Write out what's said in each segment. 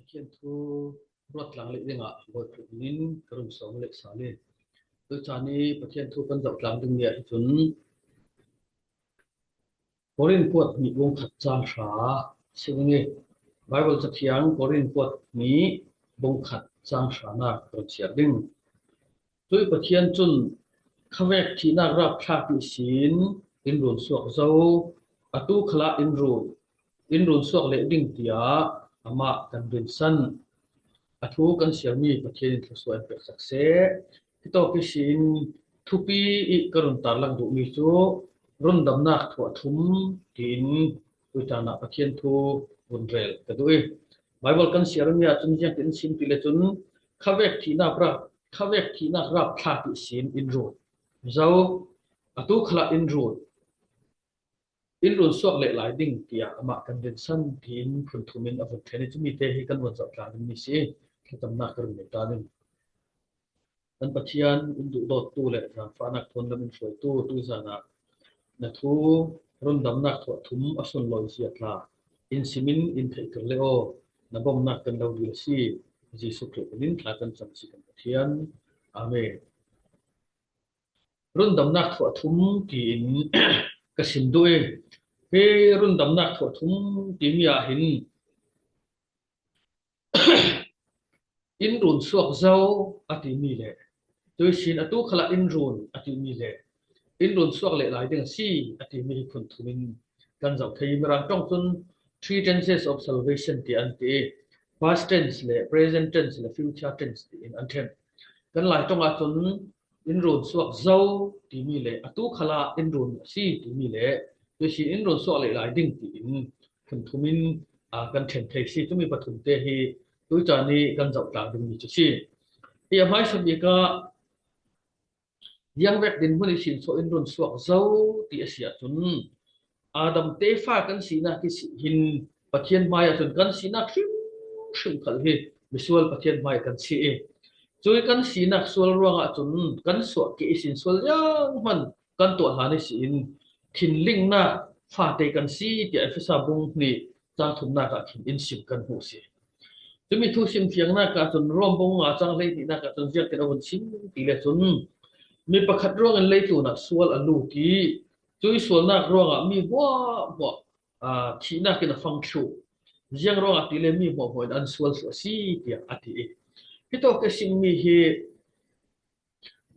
Pathian thu ruat tlang leh dingah Bawi Khrih min in ka run sawm leh sal i tuchan i Pathian thu kan zoh tlang ding ni ahcun Korin kuat hnih bungkhat caang hra si ding i Baibal Cathiang Korin kuat hnih bungkhat caang hranak kan chiah ding. Cui Pathian cun khavek thihnak rapthlak ti sin in run suak zo, atu khalah in run, in run suak leh ding tiah amah kan rinsan. A thu kan siarmi Pathian in thluachuah in pek sak seh. Hi tawk hi siin thupi i ka run tarlang duhmi cu rundamnak thuah thum tiin tutan ah Pathian thu vun rel ka duh i Baibal kan siarmi ahcun ziang tin sim ti le cun khavek thihnak rak khavek thihnak rap thla ti sin in run. Zo atu khala in run. In run suak leh lai ding tiah amah kan rinsan tiin phun thum in a vun then i cumi te hi kan vun zoh tla dingmi si. Thlacamnak ka run nei ta ding. Kan Pathian in duhdawttu le zaangfahnak thawnlam in hruaitu tuzan ah na thu rundamnak thuah thum a sunlawi zia tla in sim in in theihter le aw na bawmhnak kan lo dil a si. Jesuh Khrih min in thla kan cam si kan Pathian. Amen. Rundamnak thuah thum tiin ka sim duh i hi rundamnak thuah thum timi ah hin Inn run suak zo a timi le tuisin atu khal ah inn run a timi le inn run suak leh lai ding a si a timi hi phun thum in kan zoh thei. Mirang ṭong cun three tenses of salvation tiah an ti. Past tense le present tense le future tense tiin an ṭhen. Kan Lai ṭong ahcun inn run suak zo timi le atu khal ah inn run a si timi le tuisin inn run suak leh lai ding tiin phun thum in kan ṭhen thei si. Cumi pathum te hi tuchan i kan zoh tlak dingmi cu si. Hi a hmaisa bik ah Iangvek dinhmun i sinsawh in run suak zo ti a si ahcun Adam tefa kan sinak hi hin Pathian hmai ahcun kan sinak hrimhrim khal hi misual Pathian hmai kan si i cui kan sinak sual ruangah cun kan suah ke i sin sual yang hman kan tuah hlan i siin thinlingnak fate kan si tiah Efesa bung nih cang thumnak ah khin in sim kan hmuh si. Cumi thu sim fiangnak ah cun Rom bung nga cang 12nak ah cun ziak tin a vun chim ti le cun mi pakhat ruang in leitlun ah sual a lut i cui sualnak ruangah mi huahhuah thihnak in a fang thlu ziang ruangah ti le mi huahhuah in an sual thlu a si tiah a ti i hi tawk te simmi hi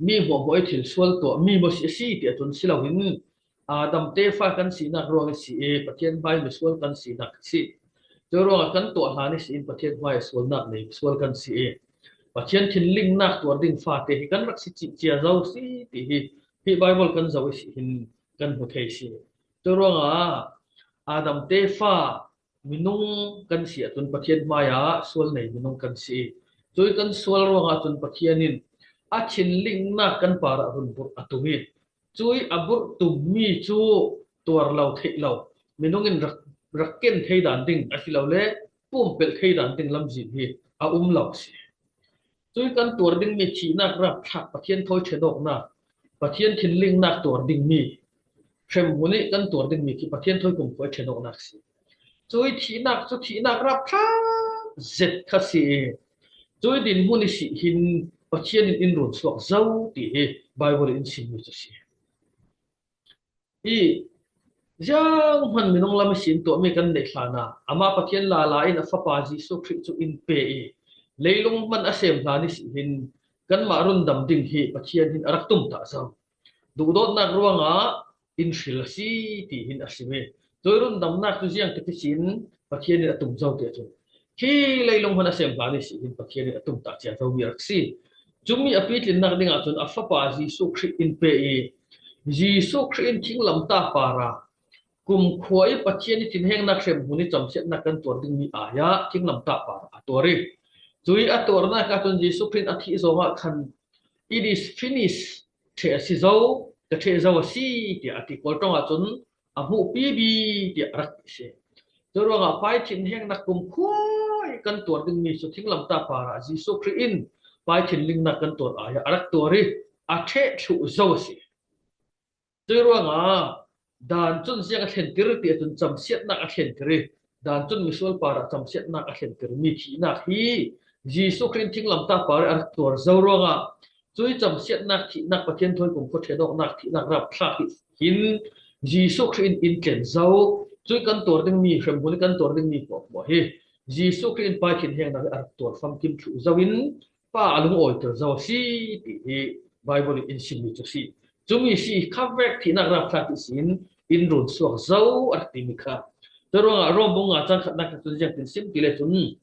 Mi hmuahhmuah i thil sual tuah mi maw a si ti ahcun si loin Adam tefa kan sinak ruang i si i Pathian hmai misual kan sinak a si. Cu ruangah kan tuah hlan i siin Pathian hmai sualnak nei misual kan si i Pathian thinlingnak tuar ding fate hi kan rak si cih cia zo si ti hi hi Bible kan zoh i si hin kan hmu thei si. Cu ruangah Adam tefa Minung kan si ahcun Pathian hmaiah sual nei minung kan si. Cui kan sual ruangah cun Pathian in a thinlingnak kan par ah run burh a tum i cui a burh tummi cu tuar lo theih lo minung in rak rak ken thei dan ding asilole pumpelh thei dan ding lamzin hi a um lo si. Cui kan tuar dingmi thihnak rapthlak Pathian thawi ṭhenawknak Pathian thinlingnak tuar dingmi Hremhmun i kan tuar dingmi khi Pathian thawikum khuai ṭhen awknak a si. Cui thihnak cu thihnak rapthlak zet kha si i cui dinhmun i sih hin Pathian in in run chuak zo ti hi Bible in chimmi cu si. Hi ziang hmanh minung lam i sin tuahmi kan neih hlan ah amah Pathian lala in a fapa Jesuh Khrih cu in pe i leilung hmanh a sem hlan i sih hin kanmah rundam ding hi Pathian hin a rak tum ta zo. Duhdawtnak ruangah inn hril a si ti hin a sim i cuirun damnak cu ziang ti sin Pathian in a tum zo ti ahcun khi leilung hman a sem hlan i si hin Pathian in a tum tak cia zomi a rak si. Cumi a pitlinnak ding ahcun a fapa Jesuh Khrih in pe i Jesuh Khrih in thinglamta par ah kumkhua i Pathian i thinhengnak hremhmun i camsiatnak kan tuar dingmi ai ah thinglamta par a tuar i cui a tuarnak ahcun Jesuh Khrih a thih zongah khan it is finished ṭheh a si zo ka ṭheh zo a si tiah a ti. Kawlṭong ahcun a hmuhpi bi tiah a rak ti si. Cu ruangah pai thinhengnak kumkhua i kan tuar dingmi cu thinglamtah par ah Jesuh Khrih in pai thinlingnak kan tuar ai ah a rak tuar i a ṭheh thluh zo a si. Cu ruangah dan cun ziang a thlentir ti ahcun camsiatnak a thlentir i. Dan cun misual par ah camsiatnak a thlentermi thihnak hi Jesuh Khrih thinglamtah par i a rak tuar zo ruangah cui camsiatnak thihnak Pathian thawi kum khua ṭhen thihnak rapthlak hi hin Jesuh Khrih in in tlen zo cui kan tuar dingmi hremhmun i kan tuar dingmi poahpoah hi Jesuh Khrih in pai thin hengnak hi a rak tuar famkim thlu zo in pa a lungawiter zo a si ti hi Bible in in simmi cu si. Cumi si kha vek thihnak rapthlak ti sin in run suak zo a rak timi kha. Cu ruangah Rom bung nga cang khatnak cun ziang tin sim ti le cun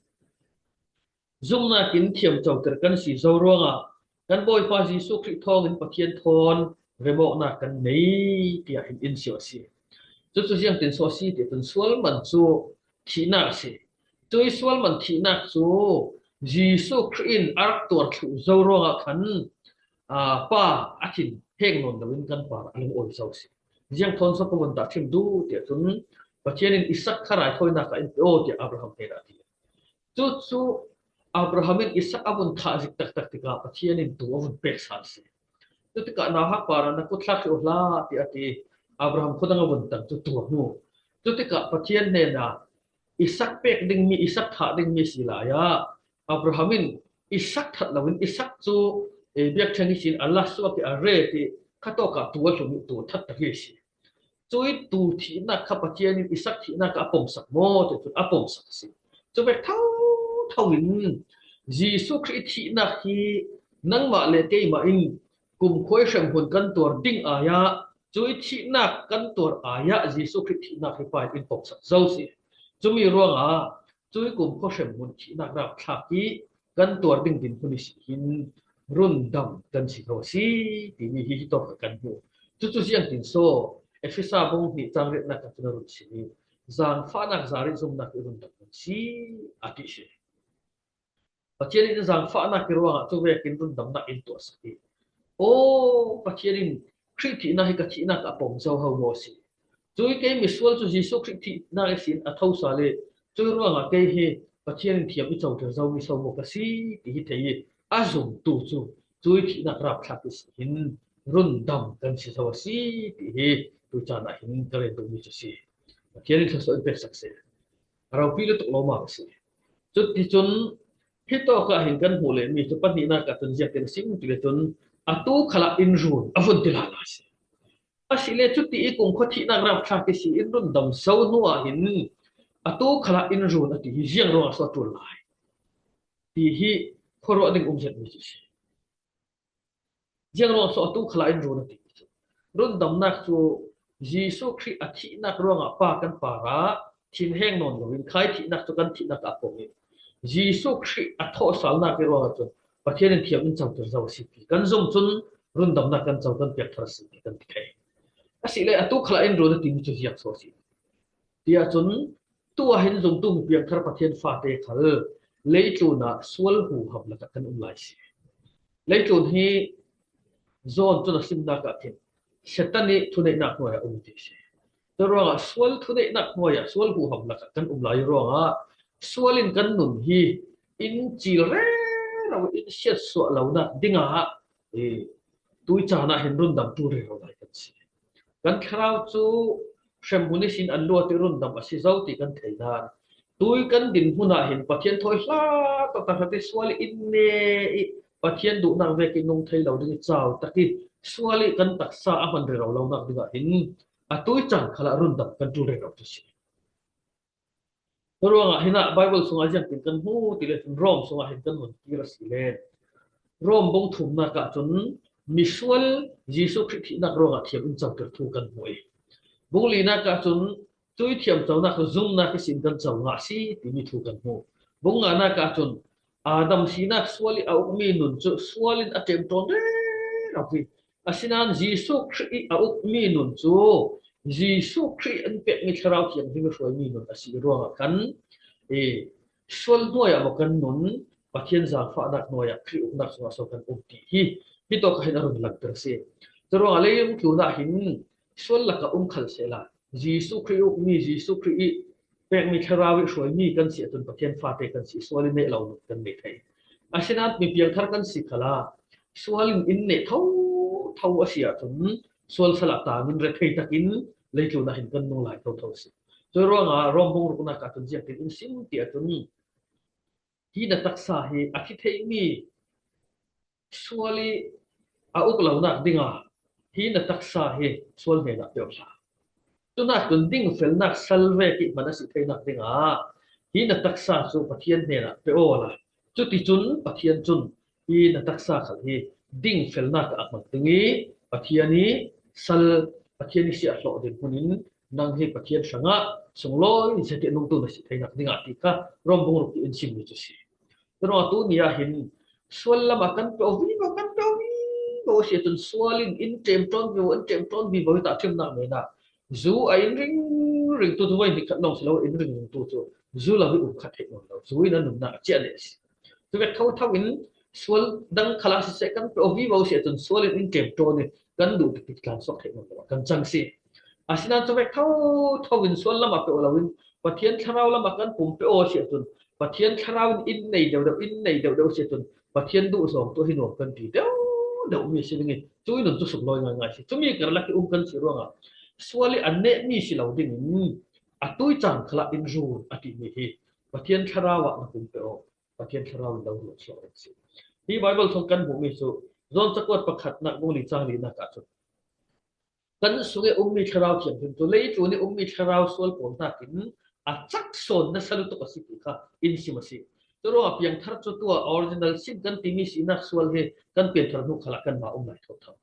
zumnak in thiam coter kan si zo ruangah kan Bawipa Jesuh Khrih thawng in Pathian thawn remawknak kan nei tiah hin in sio a si. Cucu ziang tin so si ti cun sual man cu thihnak a si. Cui sual man thihnak cu Jesuh Khrih in a rak tuar thlu zo ruangah khan pa a thin heng nawn loin kan par a lung awi zo si. Ziang thawn so ka vun dah chim du tiah cun Pathian in Isak kha raithawinak ah in pe aw tiah Abraham hnenah a ti. Cucu Abraham in Isak a vun thah zik taktak tikah Pathian in tuu a vun pek sal si. Cu tikah nauhak par ah na kut thlak hrih u hlah tiah a ti. Abraham khuadang a vun tang cu tuu a hmu. Cu tikah Pathian hnenah Isak pek dingmi Isak thah dingmi si lai ah Abraham in Isak that loin Isak cu biakṭheng i sin Allah suak i a re ti khatawk ah tuu a hlum i tuu that ta hi a si. Cui tuu thihnak kha Pathian in Isak thihnak a pomsak maw ti cun a pomsak a si. Cu vek thotho in Jesuh Khrih thihnak hi nangmah le keimah in kumkhuai hremhmun kan tuar ding ai ah cui thihnak kan tuar ai ah Jesuh Khrih thihnak hi pa in pomsak zo si. Cumi ruangah cui kumkhua hremhmun thihnak rapthlak hi kan tuar ding dinhmun i si hin rundam kan si ko si timi hi hi tawk kan hmu. Cucu ziang tin so Efesa bung hnih cang riatnak ka cun a run si i zaangfahnak zari zumnak i rundam kan si a ti si. Pathian in zaangfahnak i ruangah cu vekin rundamnak in tuah sak i Aw Pathian in Khrih thihnak hi ka thihnak a pom zo ho maw si. Cui kei misual cu Jesuh Khrih thihnak i sin a tho sal i cui ruangah kei hi Pathian in thiam i coter zomi so maw ka si ti hi thei i a zumtu cu cui thihnak rapthlak i si hin rundam kan si zo a si ti hi tu caan ah hin ka rel duhmi cu si. Pathian in thluachuah in pek sak seh. A ropi le tuk lo ma ka si. Cuticun hi tawk ah hin kan hmuh lehmi cu pahnihnak ah cun ziak in a sim ti le cun atu khal ah inn run a vun ti la la si. Asile cuti i kumkhua thihnak rapthlak i si in run dam so hnu ah hin atu khal ah inn run a ti hi ziang ruangah so ṭul lai ti hi khuaruah ding um zetmi cu si. Ziang ruang so atu khala in run a ti cu. Rundamnak cu Jesuh Khrih a thihnak ruangah pa kan par ah thinheng nawn loin khai thihnak cu kan thihnak ah pom i Jesuh Khrih a thawhsalnak i ruangah cun Pathian in thiam in coter zo a si ti kan zum cun rundamnak kan co kan pek thar a si ti kan ti thei. Asile atu khala in run a timi cu ziak so a si. Tiah cun tu ah hin zumtu piangthar Pathian fate khal leitlun ah sual huham lakah kan um lai si. Leitlun hi zawn cun a simnak ah khin Satan nih thuneihnak hnuai ah um ti si. Cu ruangah sual thuneihnak hnuai ah sual huham lakah kan um lai ruangah sual in kan nun hi in cil rero in siat suah lonak dingah tui caan ah hin rundamtu rero lai kan si. Kan thlarau cu hremhmun i sin an luat i rundam a si zo ti kan thei nain tui kan dinhmun ah hin Pathian thawi hlah taktak i sual i ne i Pathian duhnak vek i nung thei lo ding i cau tak i sual i kan taksa a hman rero lo nak ding ah hin atu i cang khala rundam kan ṭul rero tu si. Ruangah hin ah Bible chungah ziangtin kan hmu ti le cun Rom chungah hin kan vun kir a si le Rom bung thumnak ah cun misual Jesuh Khrih thihnak ruangah thiam in coter thu kan hmu i bung linak ah cun cui thiam conak cu zumnak i sin kan co nga si timi thu kan hmu. Bung nganak ah cun Adam sinak sual i a ukmi nun cu sual in a ṭemṭawn rero hi. Asinain Jesuh Khrih i a ukmi nun cu Jesuh Khrih an pekmi Thlarau Thianghlim i hruaimi nun a si ruangah khan i sual hnuai ah maw kan nun Pathian zaangfahnak hnuai ah Khrih uknak chungah so kan um ti hi hi tawk hin a run langhter a si. Cu ruangah leilung tlun ah hin sual lakah um khal sehla Jesuh Khrih ukmi Jesuh Khrih i pekmi thlarau i hruaimi kan si ahcun Pathian fate kan si sual in neh lo kan nei thei. Asinain mi piangthar kan si khala sual in in neh tho tho a si ahcun sual salah taang in rethei takin leitlun ah hin kan nung lai tho tho si. Cu ruangah Rom bungruknak ah cun ziak in sim ti ahcun hi na taksa hi a thi theimi sual i a uk lonak dingah hi na taksa hi sual hnenah pe hlah. Cunak cun dingfelnak sal ve ti hmanh a si theinak dingah hi na taksa cu Pathian hnenah pe aw la. Cuticun Pathian cun hi na taksa khal hi dingfelnak ah a hman ding i Pathian i sal Pathian i siahhlawh dirhmun in nang hi Pathian hrangah sunglawi zeiti nungtu na si theinak dingah ti kha Rom bungruk ti in chimmi cu si. Curuang tu ni ah hin sual lam ah kan pe vi bo kan pe vi bo si cun sual in in ṭem ṭawn vi in ṭem ṭawn vi bo ta ṭhimnak men ah zu a in ring ring tu tu voi ni khat long si lo in ring ring tu cu zu lo hi um khat theih nawn lo zu in an nunnak a chiah le si. Cuve thotho in sual dang khala siseh kan pe vi bo si ahcun sual in in ṭem ṭawn i kan duh tik tik tlan sok theih nawn lo kan cang si. Asinain cuve thotho in sual lam ah pe lo in Pathian thlarau lam ah kan pum pe aw si ahcun Pathian thlarau in inn nei deuhdeuh inn nei deuhdeuh si ahcun Pathian duh zawng tu hi nuam kan ti deuh deuh mi si ding i cu nun cu sunglawi ngaingai si. Cumi karlak i um kan si ruangah sual i an nehmi si lo ding in atui cang khala in run a timi hi Pathian thlarau ah na pum pe awk Pathian thlarau in lo ruah chuak an si. Hi Bible chung kan hmuhmi cu John cakuat pakhatnak bung li cang linak ah cun kan sung i ummi thlarau thianghlim cu leitlun i ummi thlarau sual pawl nakin a cak sawn nasa lutuk a si ti kha in sim a si. Curuangah piangthar cu tuah original sin kan timi sinak sual hi kan pianthar hnu khala kan mah um lai thotho.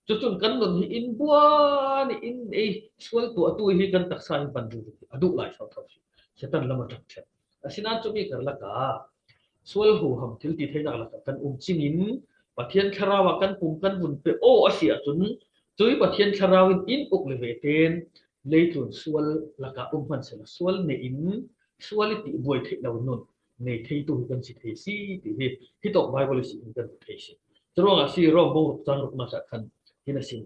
Cucun kan nun hi inn buan i inn ei sual tuah tu hi kan taksa in pan ru a duh lai thotho si. Satan lam a ṭap ṭhep. Asinain cumi karlak ah sual huham thil ti theinak lakah kan um cingin Pathian thlarau ah kan pum kan vun pe aw a si ahcun cui Pathian thlarau in inn uk le ve ten leitlun sual lakah um hmanhsehlaw sual ne in sual i ti buai theih lo nun nei theitu hi kan si thei si ti hi hi tawk Bible si in kan thei si. Curuangah si Rom bung cang ruk nak ah khan hin a si.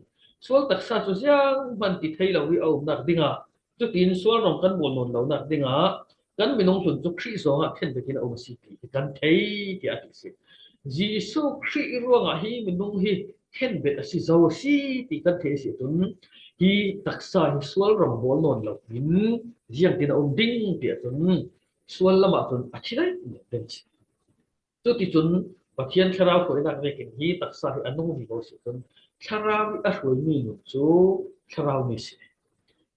Sual taksa cu ziang hman ti thei lo i a umnak dingah cutin sual rong kan bawl nawn lonak dingah kan minung hlun cu Khrih zongah khenbet in a um a si ti hi kan thei tiah a ti si. Jesuh Khrih ruangah hi minung hi khenbet a si zo a si ti kan thei si cun hi taksa hi sual rong bawl nawn lo in ziang tin a um ding tiah cun sual lam ah cun a thi dai den si. Cuticun Pathian thlarau hruainak vekin hi taksa hi a nung mi ko si cun thlarau i a hruaimi nun cu thlarau mi si.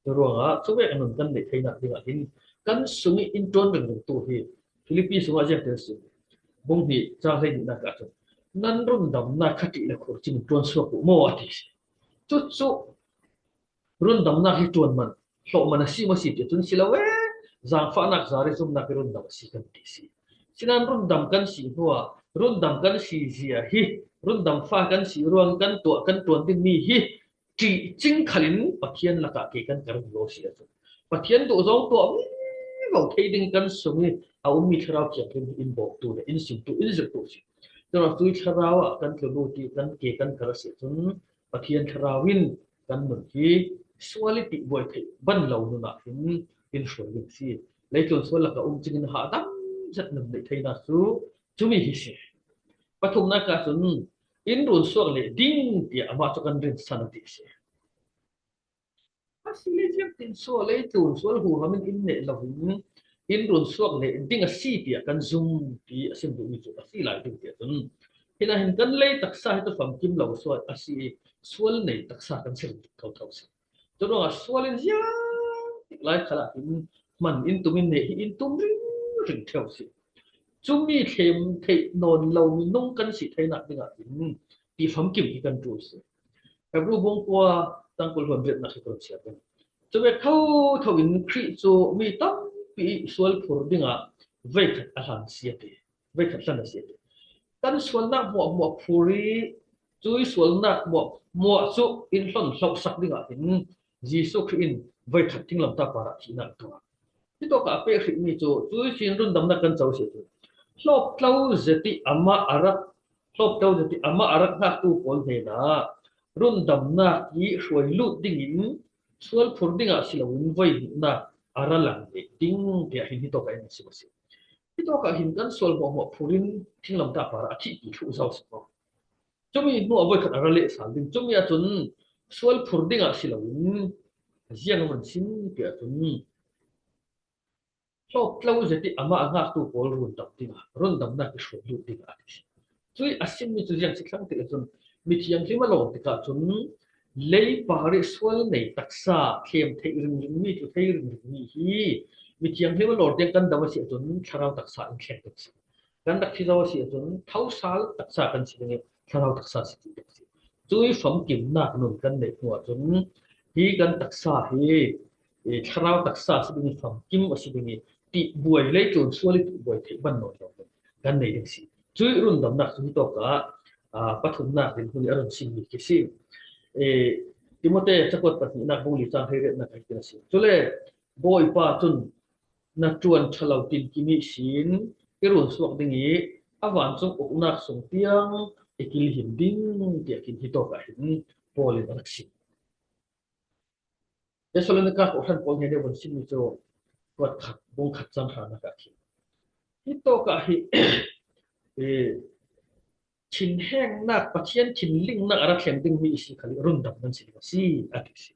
Cu ruangah cu vek nun kan neih theinak dingah hin kan sung i in ṭuan ringringtu hi Filipi sungah ziak tel si. Bung hnih ca 12 nak ah cun nan rundamnak kha ṭih le khur cing ṭuan suak u maw a ti si. Cucu Rundamnak hi ṭuan man, hlawh man a si maw si ti cun si lo ee, zaangfahnak zar i zumnak i rundam a si kan ti si. Sinain rundam kan si hnuah rundam kan si zia hi rundam fa kan si ruang kan tuah kan ṭuan dingmi hi ṭih cingkhal in Pathian lakah ke kan kar lo si ahcun Pathian duh zong tuah ko thei ding kan sung i a ummi thlarau thianghlim in bawmtu le in simtu in zirhtu si. Cun cui thlarau ah kan tlu ti kan ke kan kar a si ahcun Pathian thlarau in kan nun hi sual i tih buai theih ban lo nun ah hin in hruai ding si. Leitlun sual laka um cing in hahdam zet nun neih theinak cu cumi hi si. Pathumnak ah cun inn run suak le ding tiah amah cu kan rin san ti si. Asile ziangtin sual ei tlun sual huham in inn neih lo in inn run suak le ding a si tiah kan zum ti a sim duhmi cu a si lai ding tiah cun hin ah hin kan lei taksa hi cu famkim lo sual a si i sual nei taksa kan si tho tho si. Cu ruangah sual in ziang tik lai khal ah hin hman in tum in ne hi in tum ring ring theo si. Cumi thlem theih nawn lo minung kan si theinak dingah hin ti famkim hi kan ṭul si. Hebrew bungkua tangkul huan riatnak hi kan chia peng. Cuve thotho in Khrih cu mi tampi sual phur dingah voikhat a hlan si a ti. Voikhat hlan a si a ti. Kan sualnak muah muah phur i cui sualnak muah muah cu in hlon hloh sak dingah hin Jesuh Khrih in voikhat thinglamtah par ah thihnak a tuah. Hi tawk ah peh hrihmi cu cui sin rundamnak kan co si cu hlawptlo zeti amah a rak hlawptlo zeti amah a rak hngaktu pawl hnenah rundamnak i hruai lut dingin sual phur dingah si loin voi hnihnak a ra lang leh ding tiah hin hi tawk ah in a sim a si. Hi tawk ah hin kan sual hmuahhmuah phur in thinglamtah par ah a thih ti thlu zau si ko. Cumi hnu ah voikhat a ra leh sal ding. Cumi ahcun sual phur dingah si loin ziang a van sim ti ahcun. Hlawktlo zet i amah a ngaktu pawl rundam dingah rundamnak i hruai lut dingah a ti. Cui a simmi cu ziang si thlang ti ahcun mi thianghlim a lawm tikah cun leipar i sual nei taksa thlem theih ringringmi cu thei ringringmi hi mi thianghlim a lawr tiang kan dam a si ahcun thlarau taksa in thleng kan si. Kan rak thi zo a si ahcun thosal taksa kan si ding i thlarau taksa si ti a si. Cui famkimnak nun kan neih hnu ahcun hi kan taksa hi thlarau taksa si ding i famkim a si ding i ti buai lei tlun sual i ti buai theih ban nawn lo kan nei ding si. Cui rundamnak cu hi tawk ah pathumnak din hun i a run simmi khi si. Timote cakuat pahnihnak bung li cang hei riatnak hei tin a si. Cule Bawipa cun na ṭuan ṭhalo tinkimi sin i run suak ding i a vancung uknak sung tiang i kilhim ding tiah khin hi tawk ah hin Paul in a rak sim. Thessalonica kawhhran pawl he deuh an simmi cu kuat khat bung khat cang hranak ah khin. Hi tawk ah hi thinhengnak Pathian thinlingnak a rak thleng dingmi isi khal i rundam nan si ding a si a ti si.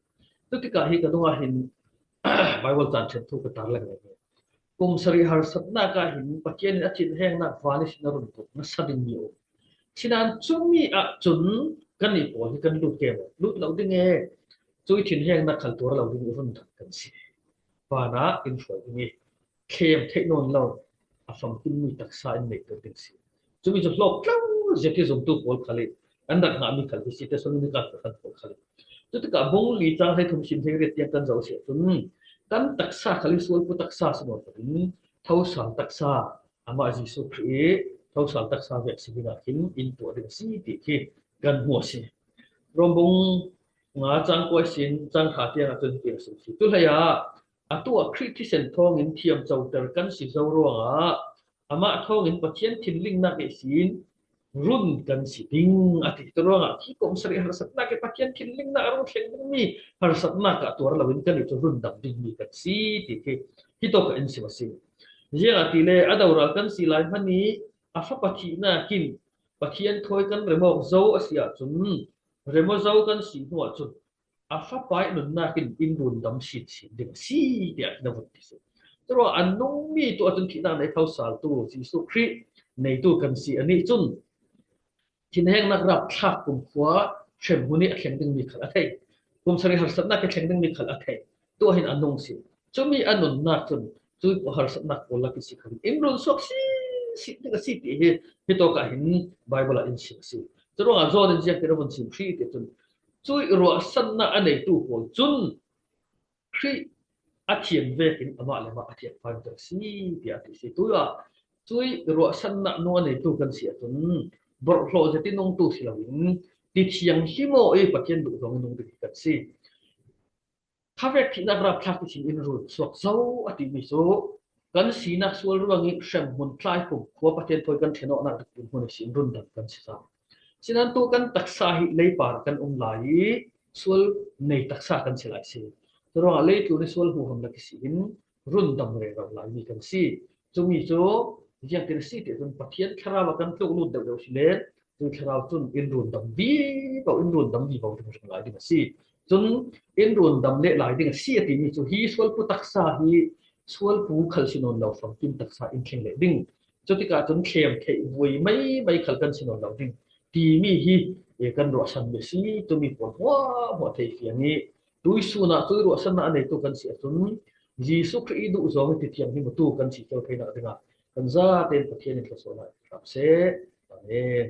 Cu tikah hi ka dung ah hin Bible caan ṭhen thu ka tar lengmang mi. Kum sarih harsatnak ah hin Pathian in a thinhengnak van i sin a run tuk nasa dingmi a um. Sinain cumi ah cun kan i pawl hi kan lut ke maw? Lut lo ding e. Cui thinhengnak khal tuar lo ding i rundam kan si. Van ah in hruai ding i thlem theih nawn lo a famkimmi taksa in neih ding si. Cumi cu hlawk tlo zet hi zumtu pawl khal i an rak ngahmi khal hi si Thessalonica kan pawl khal. Cu tikah bung li cang hlei thum sim hlei riat tiang kan zoh si ahcun kan taksa khal hi sualpu taksa si nawn in thosal taksa amah Jesuh Khrih i thosal taksa vek si dingah khin in tuah ding a si ti khi kan hmu a si. Rombung nga cang kuai sin cang kha tiang ahcun ti a si. Tu hlei ah atu ah Khrih thisen thawngin thiam coter kan si zo ruangah amah thawngin Pathian thinlingnak i sin run kan si ding a ti. Cu ruangah khi kum sarih harsatnak i Pathian thinlingnak a rung thleng dingmi harsatnak ah tuar loin kan i cu rundam dingmi kan si ti khi hi tawk in sim a si. Ziang ah ti le a doral kan si lai hman i a fapa thihnak in Pathian thawi kan remawk zo a si ahcun remaw zo kan si hnu ahcun a fapa i nunnak in in rundam sinsin ding a si tiah na vun ti si. Curuang an nungmi tu ahcun thihnak nei tho saltu Jesuh Khrih neitu kan si anih cun thinhengnak rapthlak kumkhua hremhmun i a thleng dingmi khal a thei. Kum sarih harsatnak i thleng dingmi khal a thei. Tuah hin a nung si. Cumi a nunnak cun cu harsatnak pawl lak i si khan in run suak si si ding a si ti hi hi tawk ah hin Bible ah in chim a si. Curuangah John in ziak ti vun chim hri ti cun Cuih ruahsannak a neitu pawl cun Khrih a thian vekin amah le mah a thianfaimter a si tiah a ti si. Tu ah cuih ruahsannak nu a neitu kan si ahcun borhhlawh zet i nungtu si loin ti thianghlim aw i Pathian duh zawng in nung ding hi kan si. Khavek thihnak rapthlak ti sin in run suak zo a timi cu kan sinak sual ruang i hremhmun tlai kum khua Pathian thawi kan ṭhenawhnak dik hmun a si in rundam kan si cang. Sinain tu kan taksa hi leipar kan um lai i sual nei taksa kan si lai si. Curuangah leitlun i sual huham lak si in rundam rero laimi kan si. Cumi cu ziangtin a si ti cun Pathian thlarau ah kan tluk lut deuhdeuh si le cu thlarau cun in rundam vi ko in rundam vi ko ding hrim lai ding a si. Cun in rundam leh lai ding a si a timi cu hi sualpu taksa hi sualpu khal si nawn lo famkim taksa in thleng leh ding Cutikah cun thlem theih vui mei mei khal kan si nawn lo ding timi hi kan ruahsan mi a si. Tumi pawl huahhuah thei fiang i tuisun ah cui ruahsannak a neitu kan si ahcun Jesuh Khrih i duh zawng i ti thiang hi mutu kan si cio theinak dingah kan zatein Pathian in thluachuahnak hram seh. Amen.